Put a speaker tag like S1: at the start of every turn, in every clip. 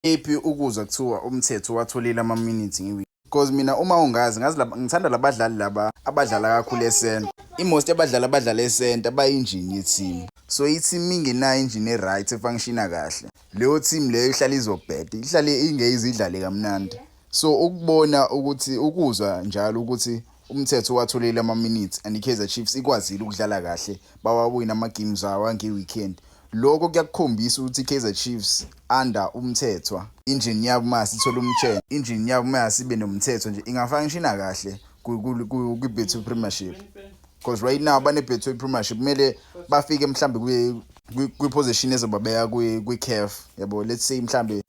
S1: Happy ukuzwa kuthiwa uMthethwa watholile ama-minutes nge. Because mina uma ungazi ngazi laba, ngithanda labadlali laba abadlala kakhulu e-center. I-most yabadlali abadlala e-center bayinjini ye-team. So i-team ingenayo injini e-right e-functiona kahle, leyo team leyo ihlala izobheda, ihlale ingeke idlale kamnandi. So ukubona ukuthi, ukuzwa njalo ukuthi uMthethwa watholile ama-minutes and i-Kaizer Chiefs ikwazile ukudlala kahle, bawawina ama-games awo ange-weekend. Lokho kuyakukhombisa ukuthi i-Kaizer Chiefs under uMthethwa, injini yabo mase ithola umtshele, injini yabo mase ibe noMthethwa nje, inga-functiona kahle kwi-Betway Premiership. Because right now bane-Betway Premiership, kumele bafike mhlambe kwi-position ezobabeka kwi-CAF, yabo. Let's say mhlambe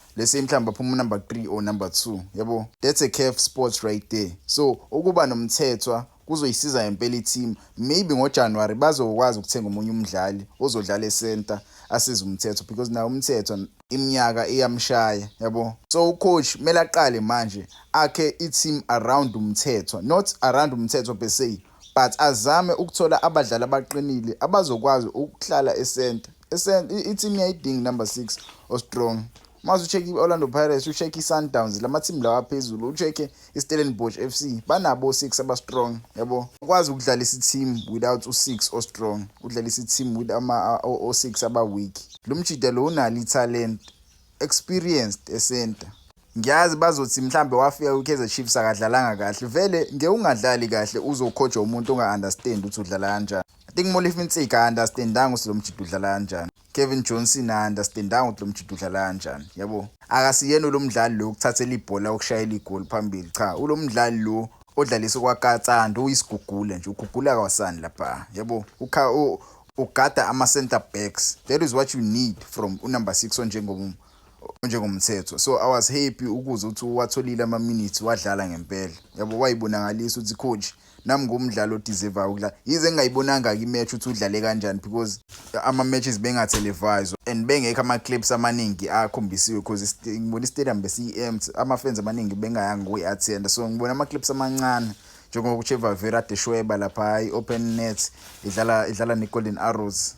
S1: baphuma number 3 or number 2, yabo. That's a CAF spot right there. So ukuba noMthethwa kuzoyisiza ngempela i-team. Maybe ngoJanuary bazokwazi ukuthenga omunye umdlali ozodlala e-center asize uMthethwa, because nawo uMthethwa iminyaka iyamshaya, yabo. So u-coach kumele aqale manje akhe i-team around uMthethwa, not around uMthethwa per se, but azame ukuthola abadlali abaqinile abazokwazi ukuhlala e-center. I-team iyayidinga number 6 o-strong. Mase u-check i-Orlando Pirates, u-check i-Sundowns, lama team lawa aphezulu, u-check i-Stellenbosch FC, banabo 6 aba-strong, yabo. Ukwazi ukudlalisa i-team without u6 o-strong, udlalisa i-team with ama o6 aba-weak. Lo mjida lo unalo i-talent, experienced e-center. Ngiyazi bazothi mhlambe wafika kwi-Kaizer Chiefs akadlalanga kahle. Vele ngeke ungadlali kahle uzo-coacha umuntu onga-understand ukuthi udlala kanjani. I think Molefi Ntseki aka-understandanga ukuthi lo mjida udlala kanjani. Kevin Johnson aka-understandanga ukuthi lo mjida udlala kanjani, yabo. Akasiyena lo mdlali lo ukuthathela ibhola, ukushayela igoli phambili, cha. Ulo mdlali lo odlalisa kwakatsanda, uyisigugula nje, ugugula kwasani lapha, yabo. Ugada ama-center backs. That is what you need from u-number 6 onjengoMthethwa. So I was happy ukuzwa ukuthi uwatholile ama-minutes, wadlala ngempela, yabo. Wayibonakalisa ukuthi, coach, nami ngumdlali o-deservayo ukudlala, yize ngingayibonanga-ke i-match ukuthi udlale kanjani, because ama-matches benga-televised and bengekho ama-clips amaningi akhombisiwe, because ngibona i-stadium besiyi-empty, ama-fans amaningi bengayanga ukuyi-attenda. So ngibona ama-clips amancane njengoba uCheva Vera ade shweba lapha i-open net idlala ne-Golden Arrows.